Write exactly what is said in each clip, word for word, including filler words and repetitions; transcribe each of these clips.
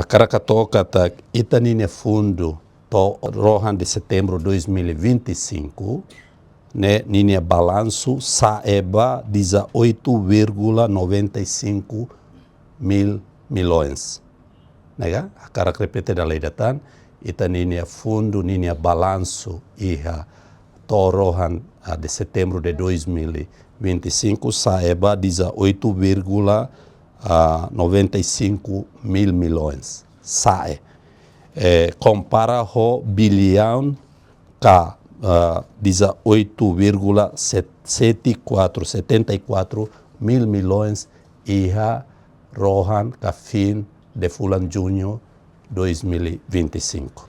Hakarak hato'o katak ita-nia fundu to'o rohan de setembru dois mil e vinte e cinco, ne'e ninia balansu sa'e ba dezoito vírgula noventa e cinco mil milhões. Ne'e ka, hakarak repete dala ida tan, ita-nia fundu ninia balansu iha to'o rohan, ah, de setembru de dois mil e vinte e cinco sa'e ba dezoito vírgula noventa e cinco mil milhões. Sa'e. Eh, kompara ho biliaun ka, ah, dezoito vírgula setenta e quatro, setenta e quatro mil milhões iha rohan ka fin de fulan juñu dois mil e vinte e cinco.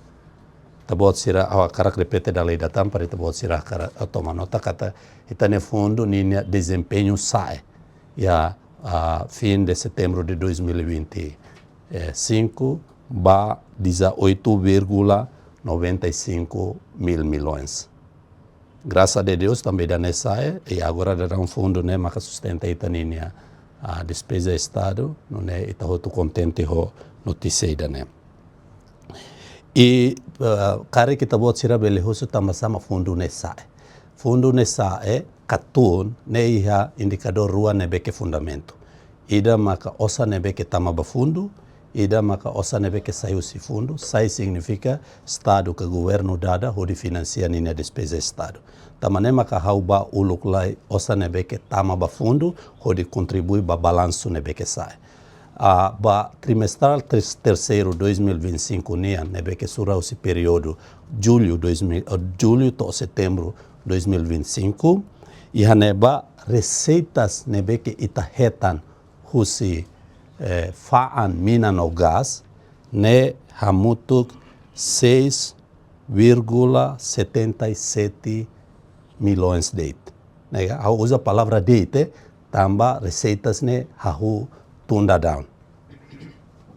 Ita-boot sira, ha'u hakarak repete dala ida tan para ita-boot sira hakarak, ah, toma nota katak ita-nia fundu ninia dezempeñu sa'e iha, ah, fin de setembru de dois mil e vinte e cinco ba dezoito vírgula noventa e cinco mil milhões. Graças a Deus, tanba ida-ne'e sa'e, i agora daudaun fundu ne'e maka sustenta ita-nia, ah, despeza Estadu, nune'e ita hotu kontente ho notísia ida-ne'e. I, ah, karik ita-boot sira bele husu tanba sá mak fundu ne'e sa'e. Fundu ne'e sa'e, ka tun, ne'e iha indikadór rua ne'ebé ke fundamentu. Ida maka osan ne'ebé ke tama ba fundu, ida maka osan ne'ebé ke sai husi fundu, sai signifika Estadu ka governu dada hodi finansia ninia despeza Estadu. Tanba ne'e maka ha'u bá uluk lai osan ne'ebé ke tama ba fundu, hodi kontribui ba balansu ne'ebé ke sa'e. Ah, ba trimestrál ter-, terseiru dois mil e vinte e cinco nian, ne'ebé ke sura husi períodu jullu dois mil, ah, jullu to'o setembru dois mil e vinte e cinco, iha ne'ebá reseitas ne'ebé ke ita hetan husi, eh, fa'an mina no gás, ne'e hamutuk seis vírgula setenta e sete milhões de'it. Ne'e ka, ha'u uza palavra de'it, eh, tanba reseitas ne'e hahú tun daudaun.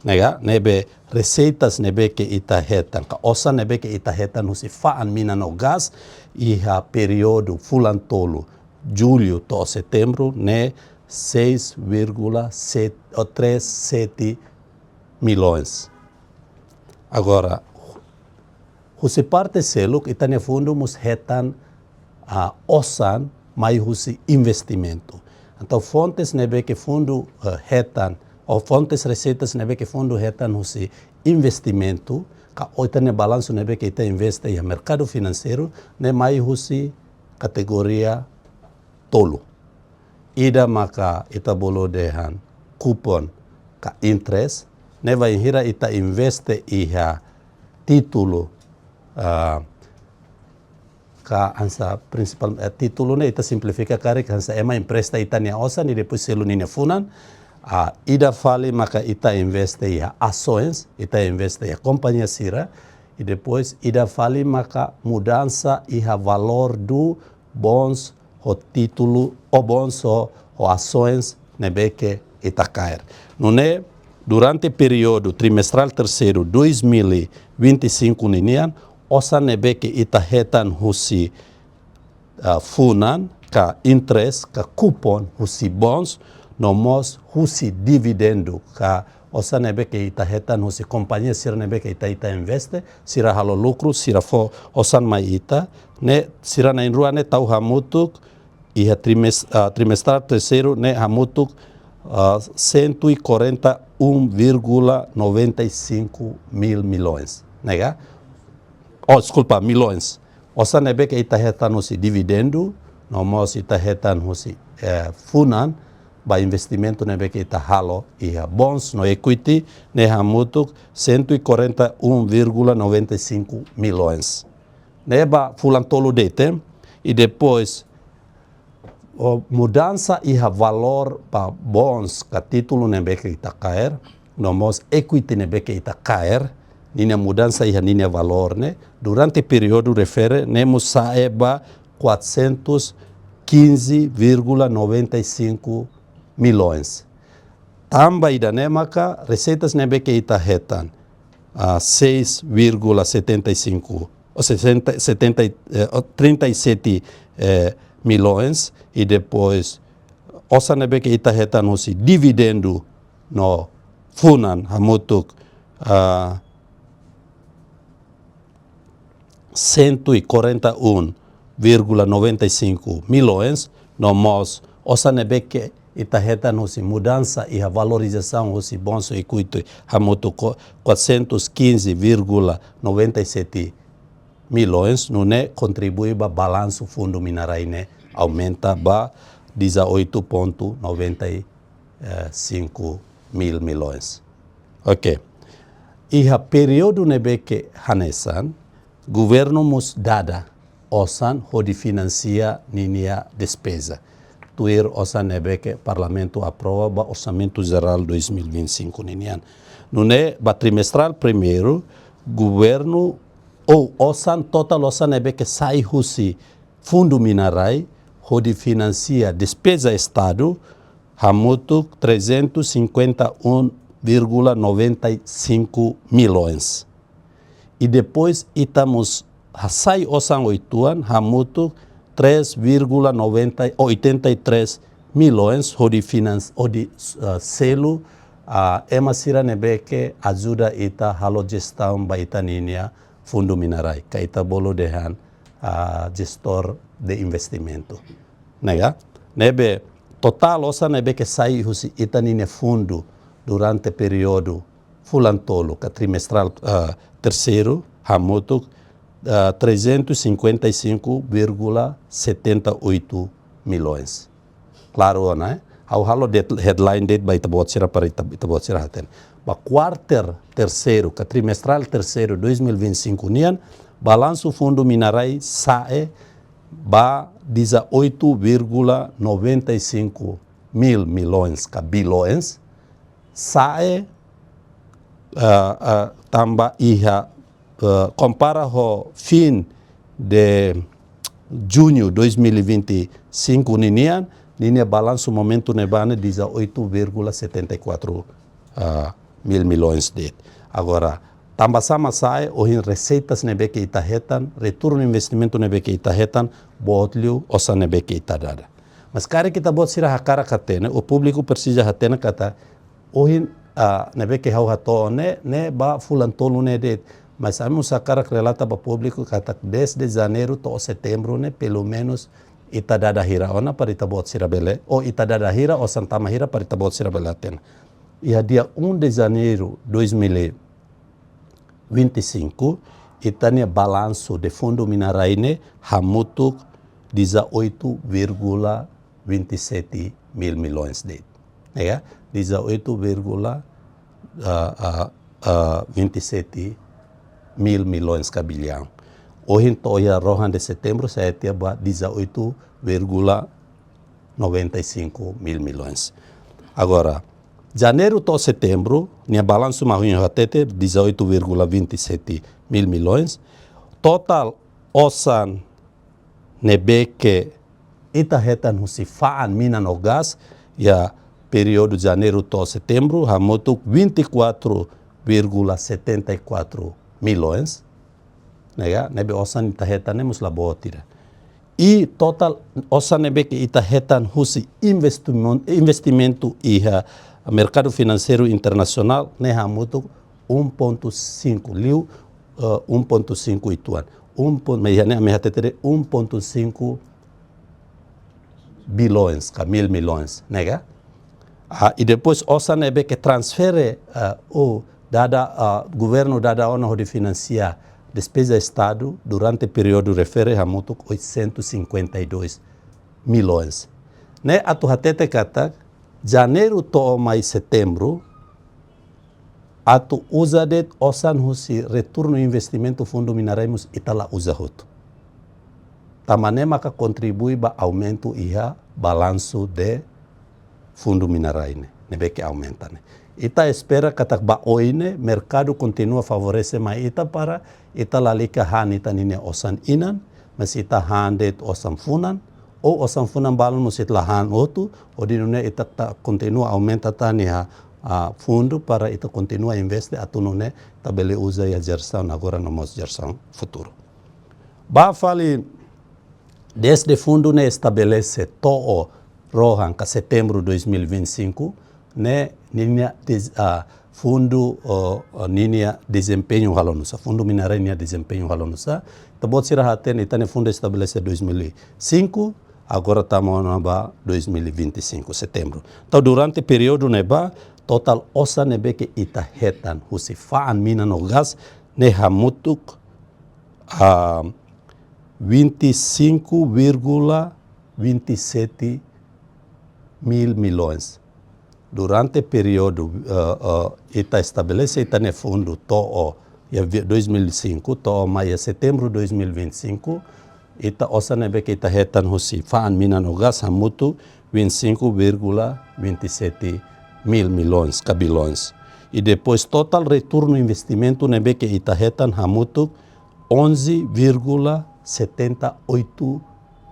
Ne'e ka, ne'ebé reseitas ne'ebé ke ita hetan, ka osan ne'ebé ke ita hetan husi fa'an mina no gás, iha períodu fulan tolu, jullu to'o setembru, ne'e seis vírgula sete, ou três sete milhões. Agora, husi parte seluk, ita-nia fundu mós hetan, ah, osan mai husi investimentu. Entaun, fontes ne'ebé ke fundu, eh, hetan, ou fontes reseitas ne'ebé ke fundu hetan husi investimentu, ka ita-nia balansu ne'ebé ke ita investe iha merkadu finanseiru, ne'e mai husi kategoria tolu. Ida maka ita bolu dehan kupon ka interest, ne'e bainhira ita investe iha títulu, ah, ka hanesan prinsipál, eh, títulu ne'e ita simplifika karik hanesan ema empresta ita-nia osan i depois selu ninia funan. Ah, ida fali maka ita investe iha asoens, ita investe iha kompañia sira, i depois ida fali maka mudansa iha valór do bons ho títulu, ou bons ho, ho asoens ne'ebé ke ita kaer. Nune'e, durante períodu trimestrál terseiru dois mil e vinte e cinco ninian, osan ne'ebé ke ita hetan husi, ah, funan, ka interest, ka kupon, husi bons, no mós husi dividendu, ka osan ne'ebé ke ita hetan husi kompañia sira ne'ebé ke ita, ita investe, sira halo lukru, sira fó osan mai ita, ne'e sira na'in-rua ne'e tau hamutuk, iha trimes-, ah, trimestrál terseiru ne'e hamutuk, ah, cento e quarenta e um vírgula noventa e cinco mil milhões. Ne'e ka? Oh, deskulpa, milhões. Osan ne'ebé ke ita hetan husi dividendu, no mós ita hetan husi, eh, funan, ba investimentu ne'ebé ke ita halo iha bons no equity, ne'e hamutuk cento e quarenta e um vírgula noventa e cinco milhões. Ne'e ba fulan tolu de'it, eh? I depois, o, mudansa iha valór ba bons ka títulu ne'ebé ke ita kaer, no mós equity ne'ebé ke ita kaer, ninia mudansa iha ninia valór ne'e, durante períodu refere, ne'e mós sa'e ba quatrocentos quinze vírgula noventa e cinco milhões. Tanba ida-ne'e maka reseitas ne'ebé ke ita hetan, ah, seis vírgula setenta e cinco, ou sessenta, setenta, eh, ou trinta e sete, eh, milhões, i depois osan ne'ebé ke ita hetan husi dividendu no funan hamutuk, ah, cento e quarenta e um vírgula noventa e cinco milhões, no mós osan ne'ebé ke ita hetan husi mudansa iha valorizasaun husi bons e equity hamutuk quatrocentos quinze vírgula noventa e sete milhões, nune'e kontribui ba balansu fundu mina-rai ne'e aumenta ba dezoito ponto noventa e cinco mil milhões. Ok. Iha períodu ne'ebé ke hanesan, governu mós dada osan hodi finansia ninia despeza. Tuir osan ne'ebé ke Parlamentu aprova ba Orsamentu Jerál dois mil e vinte e cinco ninian. Nune'e ba trimestrál primeiru, governu, ou osan, totál osan ne'ebé ke sai husi fundu mina-rai hodi finansia despeza Estadu, hamutuk trezentos e cinquenta e um vírgula noventa e cinco milhões. E depois ita mós hasai osan oituan hamutuk três vírgula noventa, oitenta e três milhões hodi finans-, hodi, ah, selu, ah, ema sira ne'ebé ke ajuda ita halo jestaun ba ita ninia fundu mina-rai, ka ita bolu dehan, ah, gestor de investimentu. Ne'e ka? Ne'ebé totál osan ne'ebé ke sai husi ita ninia fundu durante períodu fulan tolu ka trimestrál, ah, terseiru, hamutuk, ah, trezentos e cinquenta e cinco vírgula setenta e oito milhões. Klaru ona, eh? Ha'u halo de'it headline de'it ba ita-boot sira para ita, ita-boot sira hatene. Ba kuarter terseiru ka trimestrál terseiru dois mil e vinte e cinco nian, balansu fundu mina-rai sa'e ba dezoito vírgula noventa e cinco mil milhões ka bilhões, sa'e, ah, ah, tanba iha, ah, kompara ho fim de junho dois mil e vinte e cinco ninian, ninia balansu momentu ne'ebá ne'e dezoito vírgula setenta e quatro, ah, mil milhões de'it. Agora, tanba sá mak sa'e, ohin reseitas ne'ebé ke ita hetan, retornu investimentu ne'ebé ke ita hetan, boot liu osan ne'ebé ke ita dada. Mas karik ita-boot sira hakarak hatene, ou públiku presiza hatene katak, ohin, ah, ne'ebé ke ha'u hato'o ne'e, ne'e ba fulan tolu ne'e de'it. Mas ami mós hakarak relata ba públiku katak dezde janeiru to'o setembru ne'e, pelumenus ita dada hira ona para ita-boot sira bele, ou ita dada hira, osan tama hira para ita-boot sira bele hatene. Iha dia um de janeiro dois mil e vinte e cinco, ita-nia balansu de fundu mina-rai ne'e hamutuk dezoito vírgula vinte e sete mil milhões de'it. Ya, dezoito vírgula, ah, ah, ah, vinte e sete mil milhões ka bilhão. Ohin to'o iha rohan de setembru, sa'e tiha ba dezoito vírgula noventa e cinco mil milhões. Agora, janeiru to'o setembru, nia balansu mak ohin ha'u hatete, dezoito vírgula vinte e sete mil milhões. Totál osan ne'ebé ke ita hetan husi fa'an mina no gás, iha períodu janeiru to'o setembru, hamutuk vinte e quatro vírgula setenta e quatro milhões. Ne'e ka, ne'ebé osan ita hetan ne'e mós la boot ida. I totál osan ne'ebé ke ita hetan husi investimen-, investimentu iha merkadu finanseiru internasionál ne'e hamutuk um ponto cinco, liu, eh, um ponto cinco uitoan. Um pon-, mas iha ne'e ami hatete de'it um ponto cinco bilhões ka mil milhões, ne'e ka? Ah, i depois osan ne'ebé ke transfere, ah, ou dada, ah, governu dada ona hodi finansia despeza Estadu durante períodu refere hamutuk oitocentos e cinquenta e dois milhões. Ne'e atu hatete katak, janeiru to'o mai setembru, atu uza de'it osan husi retornu investimentu fundu mina-rai mós ita la uza hotu. Tanba ne'e maka kontribui ba aumentu iha balansu de fundu mina-rai ne'e, ne'ebé ke aumenta ne'e. Ita espera katak ba oin ne'e, merkadu kontinua favorese mai ita para ita lalika han ita ninia osan inan, mas ita han de'it osan funan, ou osan funan balun mós ita la han hotu, hodi nune'e ita ta kontinua aumenta tan iha, ah, fundu para ita kontinua investe atu nune'e ita bele uza iha jerasaun agora no mós jerasaun futuru. Ba fali dezde fundu ne'e estabelese to'o rohan ka setembru dois mil e vinte e cinco, ne'e ninia des-, ah, fundu, o, o, ninia dezempeñu halo nusa, Fundu Minarai nia dezempeñu halo nusa. Ita-boot sira hatene ita-nia fundu estabelese dois mil e cinco, agora tama ona ba dois mil e vinte e cinco, setembru. Entaun durante períodu ne'ebá, totál osan ne'ebé ke ita hetan husi fa'an mina no gás ne'e hamutuk, ah, vinte e cinco vírgula vinte e sete mil milhões. Durante períodu, eh, eh, ita estabelese ita-nia fundu to'o iha vi-, dois mil e cinco, to'o mai iha setembru dois mil e vinte e cinco, ita osan ne'ebé ke ita hetan husi fa'an mina no gás hamutuk vinte e cinco vírgula vinte e sete mil milhões ka bilhões. I depois totál retornu investimentu ne'ebé ke ita hetan hamutuk onze vírgula setenta e oito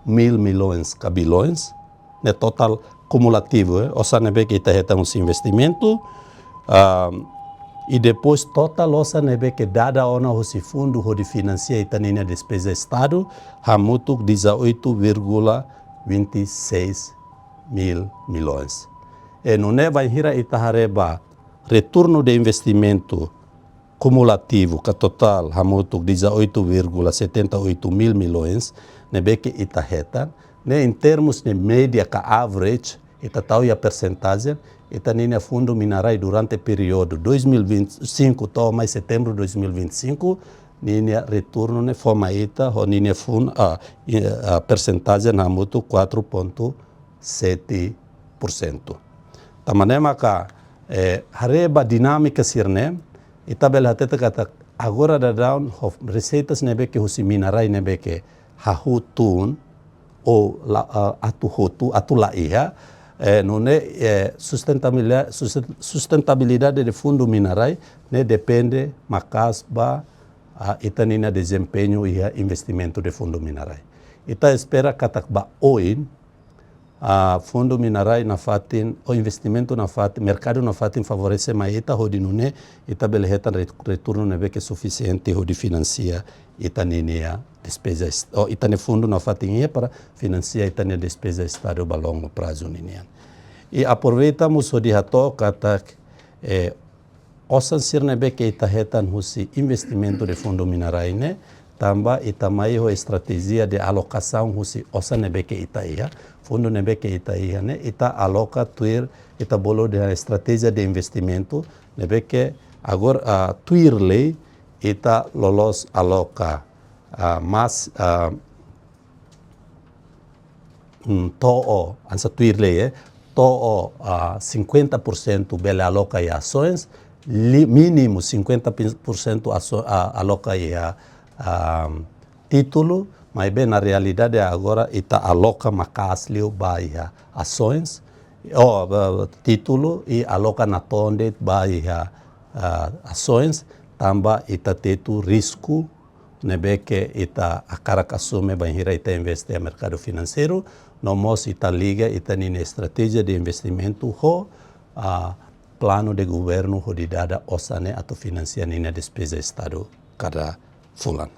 mil milhões ka bilhões, ne'e totál kumulativu, eh, osan ne'ebé ke ita hetan husi investimentu, ah, i depois totál osan ne'ebé ke dada ona husi fundu hodi finansia ita-nia despeza Estadu, hamutuk dezoito vírgula vinte e seis mil milhões. I nune'e bainhira ita haree ba retornu de investimentu kumulativu ka totál hamutuk dezoito vírgula setenta e oito mil milhões, ne'ebé ke ita hetan, ne'e em termos de média ka average, ita tau iha persentajen, ita-nia Fundu Minarai durante períodu dois mil e vinte e cinco to'o mai setembru dois mil e vinte e cinco, ninia retornu ne'e fó mai ita, ho ninia fun-, ah, i-, ah, persentajen hamutuk quatro ponto sete por cento. Tanba ne'e maka, eh, haree ba dinámika sira-ne'e, ita bele hatete katak agora daudaun ho reseitas ne'ebé ke husi minarai ne'ebé ke hahú tun, ou la, ah, atu hotu, atu la iha, eh, nune'e, eh, sustentabilida-, susten-, sustentabilidade de Fundu Minarai ne'e depende maka'as ba, ah, ita-nia dezempeñu iha investimentu de Fundu Minarai. Ita espera katak ba oin, ah, Fundu Minarai nafatin, ou investimentu nafatin, merkadu nafatin favorese mai ita hodi nune'e, ita bele hetan ret-, retornu ne'ebé ke sufisiente hodi finansia ita-nia despeza est-, ou ita-nia fundu nafatin iha para finansia ita-nia despeza Estadu ba longu prazu ninian. I aproveita mós hodi hato'o katak, eh, osan sira ne'ebé ke ita hetan husi investimentu de Fundu Minarai ne'e, tanba ita mai ho estratéjia de alokasaun husi osan ne'ebé ke ita iha, fundu ne'ebé ke ita iha ne'e, ita aloka tuir, ita bolu dehan estratéjia de investimentu, ne'ebé ke agora, ah, tuir lei, ita loloos aloka, ah, mas, ah, mm, to'o, hanesan tuir lei, eh, to'o, ah, cinquenta por cento bele aloka iha asoens, li-, mínimu cinquenta por cento aso-, ah, aloka iha, ah, títulu, maibé na realidade agora ita aloka maka'as liu ba iha asoens, ou, ah, títulu i aloka natoon de'it ba iha, ah, asoens, tanba ita tetu risku ne'ebé ke ita hakarak asume bainhira ita investe iha merkadu finanseiru, no mós ita liga ita-nia estratéjia de investimentu ho, ah, planu de governu hodi dada osan ne'e atu finansia ninia despeza Estadu kada fulan.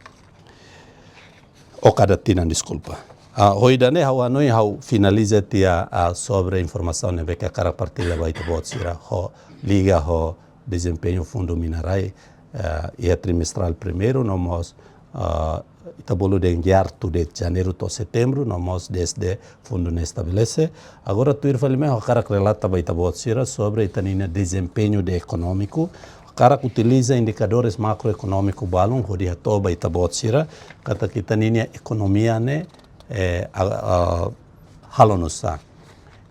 Ou kada tinan, deskulpa. Ah, ho ida-ne'e ha'u hanoin ha'u finaliza tiha, ah, sobre informasaun ne'ebé ke hakarak partilla ba ita-boot sira ho liga ho dezempeñu Fundu Minarai, eh, iha trimestrál primeiru, no mós, ah, ita bolu dehan year to date, janeiru to'o setembru, no mós desde fundu ne'e estabelese. Agora tuir fali mai ha'u hakarak relata ba ita-boot sira sobre ita-nia dezempeñu de ekonómiku. Hakarak utiliza indikadores makroekonómiku balun hodi hato'o ba ita-boot sira katak ita-nia ekonomia ne'e, eh, a, a, halo nusa.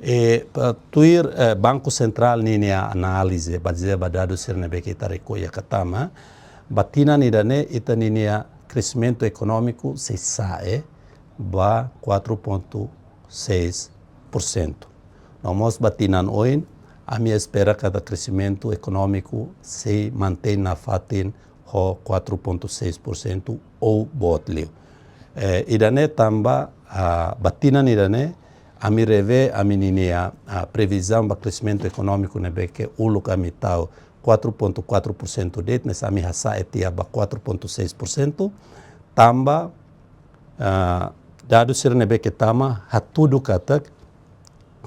E, pa, tuir, eh, Banku Sentrál ninia análize, bazeia ba dadus sira ne'ebé ke ita rekolla iha Katama, ba tinan ida-ne'e ita-nia kreximentu ekonómiku sei sa'e ba quatro ponto seis por cento. No mós ba tinan oin, ami espera katak kreximentu ekonómiku sei mantein nafatin ho quatro ponto seis por cento ou boot liu. Eh, ida-ne'e tanba, ah, ba tinan ida-ne'e, ami revee ami-nia, ah, previzaun ba kreximentu ekonómiku ne'ebé ke uluk ami tau quatro ponto quatro por cento de'it, mas ami hasa'e tiha ba quatro ponto seis por cento, tanba, ah, dadus sira ne'ebé ke tama hatudu katak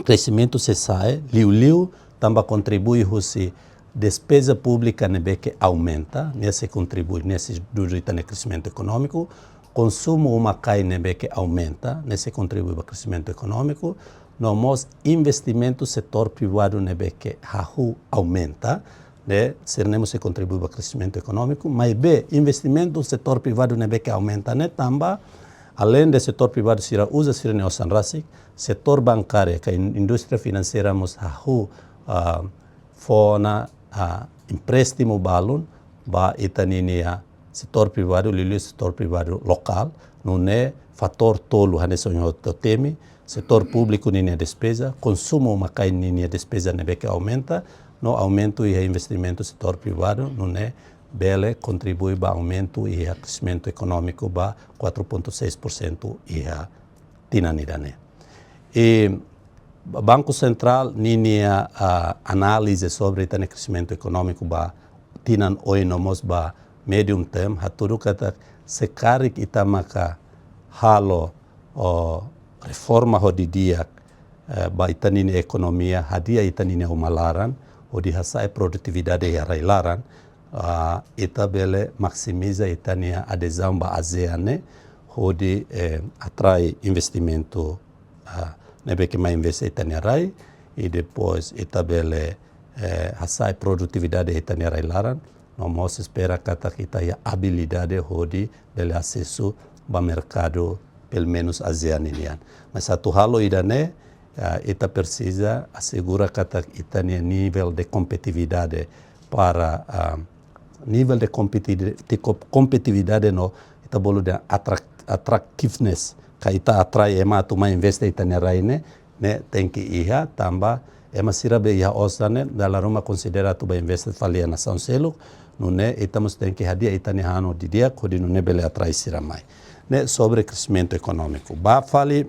kreximentu sei sa'e liuliu tanba kontribui husi despeza públika ne'ebé ke aumenta, ne'e sei kontribui, ne'e sei dudu ita-nia kresimentu ekonómiku, konsumu uma-kain ne'ebé ke aumenta, ne'e sei kontribui ba kresimentu ekonómiku, no mós investimentu setór privadu ne'ebé ke hahú aumenta, ne'e sira-ne'e mós sei kontribui ba kresimentu ekonómiku, maibé investimentu setór privadu ne'ebé ke aumenta ne'e tanba, aleinde setór privadu sira uza sira-nia osan rasik, setór bankária ka in-, indústria finanseira mós hahú, ah, fó ona, ah, empréstimu balun ba ita ninia setór privadu, liuliu setór privadu lokál, nune'e fatór tolu hanesan ohin ha'u temi, setór públiku ninia despeza, konsumu uma-kain ninia despeza ne'ebé ke aumenta, no aumentu iha investimentu setór privadu, nune'e bele kontribui ba aumentu iha kresimentu ekonómiku ba quatro ponto seis por cento iha tinan ida-ne'e. I Banku Sentrál ninia, ah, análize sobre ita-nia kresimentu ekonómiku ba tinan oin no mós ba medium term, hatudu katak se karik ita maka halo, o, reforma ho didi'ak, eh, ba ita ninia ekonomia, hadi'a ita ninia uma laran, hodi hasa'e produtividade iha rai laran, ah, ita bele maksimiza ita-nia adezaun ba ASEAN ne'e, hodi, eh, atrai investimentu, ah, ne'ebé ke mai investe ita-nia rai, i depois ita bele, eh, hasa'e produtividade ita-nia rai laran, no mós espera katak ita iha abilidade hodi bele asesu ba merkadu pelumenus ASEAN nian. Mas atu halo ida-ne'e, ah, ita presiza asegura katak ita-nia nivel de kompetitividade para, ah, nivel de kompetiti-, de ko-, kompetitividade no ita bolu dehan attract-, attractiveness, ka ita atrai ema atu mai investe ita-nia rai ne'e, ne'e tenke iha tanba ema sira be iha osan ne'e dala ruma konsidera atu ba investe fali iha nasaun seluk, nune'e ita mós tenke hadi'a ita-nia hanoin didi'ak hodi nune'e bele atrai sira mai. Ne'e sobre kresimentu ekonómiku. Ba fali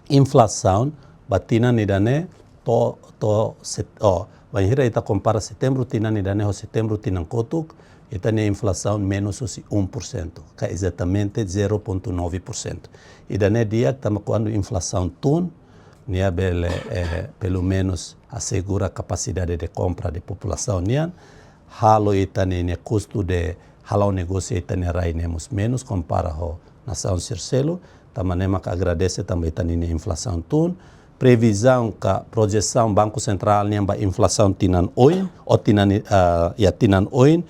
inflasaun, ba tinan ida-ne'e to'o, to'o set-, oh, bainhira ita kompara Setembru tinan ida-ne'e ho Setembru tinan kotuk, ita-nia inflasaun menus husi um por cento, ka ezatamente zero ponto nove por cento. Ida-ne'e di'ak tanba kuandu inflasaun tun, nia bele, eh, pelumenus asegura kapasidade de kompra de populasaun nian, halo ita ninia kustu de hala'o negósiu ita-nia rai ne'e mós menus kompara ho nasaun sira seluk, tanba ne'e maka agradese tanba ita ninia inflasaun tun. Previzaun ka projesaun Banku Sentrál nian ba inflasaun tinan oin, ou tinan, ah, iha tinan oin,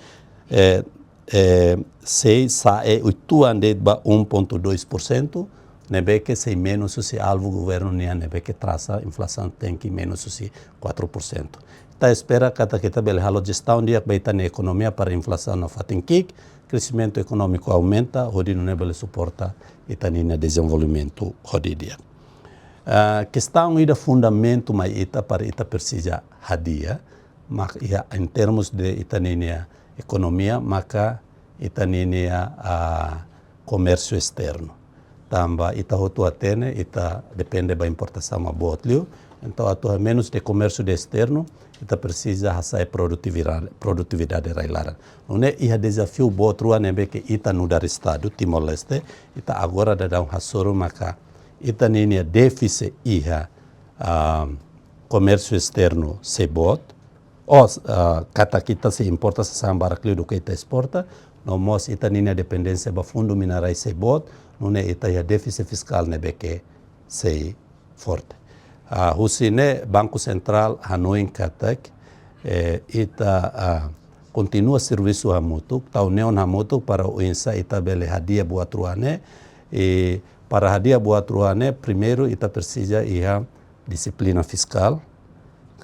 eh, eh, sei sa'e uitoan de'it ba um ponto dois por cento, ne'ebé ke sei menus husi alvu governu nian ne'ebé ke trasa inflasaun tenke menus husi quatro por cento. Ita espera katak ita bele halo jestaun di'ak ba ita-nia ekonomia para inflasaun nafatin ki'ik, kresimentu ekonómiku aumenta, hodi nune'e bele suporta ita ninia dezenvolvimentu ho di'ak. Ah, kestaun ida fundamentu mai ita para ita presiza hadi'a, mak iha em termos de ita ninia ekonomia, maka ita ninia, ah, komérsiu esternu. Tanba ita hotu hatene, ita depende ba importasaun mak boot liu. Entaun, atu hamenus de komérsiu de esternu, ita presiza hasa'e produtividade, produtividade rai laran. Nune'e iha dezafiu boot rua ne'ebé ke ita nu'udar Estadu Timor-Leste, ita agora daudaun hasoru maka ita ninia défisit iha, ah, komérsiu esternu sei boot, ou, ah, katak ita sei importa sasán barak liu duké ita esporta, no mós ita ninia dependénsia ba fundu minerais sei boot, nune'e ita iha défisit fiskál ne'ebé ke sei forte. Ah, husi ne'e Banku Sentrál hanoin katak, eh, ita, ah, kontinua servisu hamutuk, tau neon hamutuk para oinsá ita bele hadi'a buat rua ne'e, i para hadi'a buat rua ne'e, primeiru ita presiza iha dixiplina fiskál,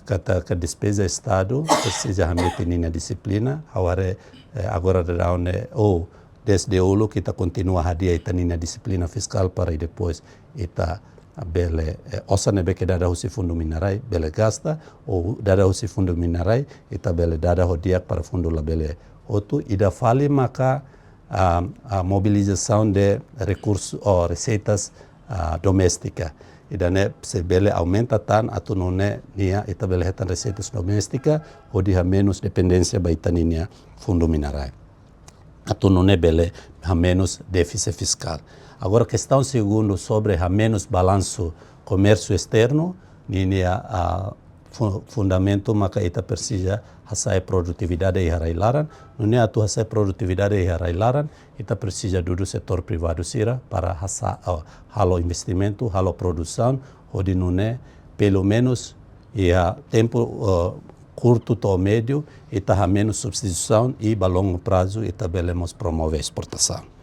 katak despeza Estadu presiza hametin ninia dixiplina, ha'u haree, eh, agora daudaun ne'e, ou dezde uluk ita kontinua hadi'a ita ninia dixiplina fiskál para depois ita bele, eh, osan ne'ebé ke dada husi fundu minerais bele gasta, ou dada husi fundu minerais ita bele dada ho di'ak para fundu labele hotu, ida fali maka, ah, ah, mobilizasaun de rekursu ou reseitas, ah, doméstika. Ida-ne'e sei bele aumenta tan atu nune'e nia ita bele hetan reseitas doméstika, hodi hamenus dependénsia ba ita ninia fundu minerais. Atu nune'e bele hamenus défisit fiskál. Agora, kestaun segundu sobre hamenus balansu komérsiu esternu, ninia, ah, fu-, fundamentu maka ita presiza hasa'e produtividade iha rai-laran. Nune'e atu hasa'e produtividade iha rai-laran, ita presiza dudu setór privadu sira para hasa'e, eh, halo investimentu, halo produsaun, hodi nune'e pelumenus iha tempu, eh, kurtu to'o médiu, ita hamenus substituisaun i ba longu prazu ita bele mós promove esportasaun.